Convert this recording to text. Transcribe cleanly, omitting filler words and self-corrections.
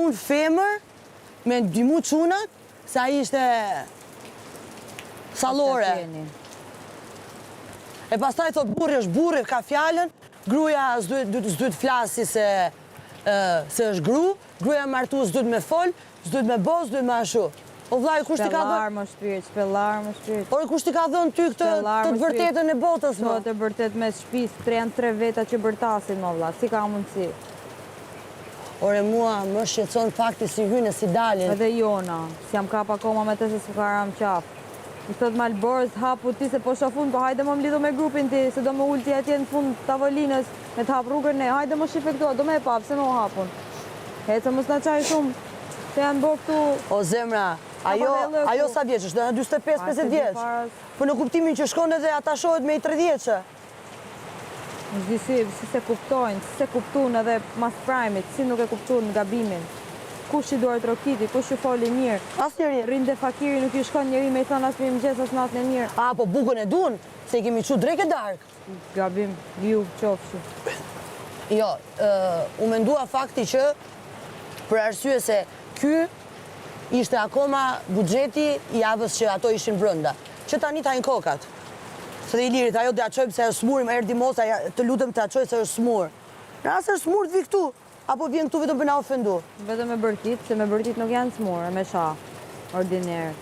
unë femër me ndihmu çunat, se ai ishte sallore. E pastaj thot burri është burri, ka fjalën, gruaja s'duhet s'duhet të flasi se se është gru, gruaja e martu s'duhet me fol, s'duhet me bo, s'duhet me ashtu. O vllai kush t'i ka dhënë? Shpellar mo shpirt, shpellar mo shpirt. Ore kush t'i ka dhënë ty këtë të vërtetën e botës mo? Thotë e vërtet mes shtëpisë, tre janë tre veta që bërtasin mo vlla, si ka mundësi? Ore mua më shqetëson fakti si hyjnë e si dalin. Edhe Jona, s'jam kap akoma me të se s'më ka ra në qafë. I thot Malborës hapu ti se po shoh unë, po hajde mo mblidhu me grupin ti, se do me ul ti atje në fund tavolinës, me të hap rrugën ne, hajde mo shife këtu, a do me e pa, pse me u hap unë. Ec mos na çaj shumë, se janë bo këtu. O zemra, ajo, ajo sa vjeç është, 45, 50 vjeç. Po në kuptimin që shkon edhe atashohet me i 30 vjeçe. S'di si, si s'e kuptojnë, si s'e kuptun edhe mas prime-it, si nuk e kuptun gabimin. Kush i duartrokiti, kush ju foli mirë. Asnjëri. Rrin te fakiri nuk ju shkon njeri me i thënë as mirëmëngjes as natën e mirë. A, po bukën e dun, se i kemi çu drekë e darkë. Gabim, ju qofshi. Jo, u mendua fakti që për arsye se ky ishte akoma buxheti i javës që ato ishin brenda. Që tani të hajnë kokat. Se dhe Iliri tha jo t'ia çojmë se është smur, më erdhi Mosa, të lutem t'ia çoj se është smur. Në rast se është smur të vi këtu, apo vjen këtu vetëm për na ofendu. Vetëm me bërtit, se me bërtit nuk janë smur, e me sha, ordiner.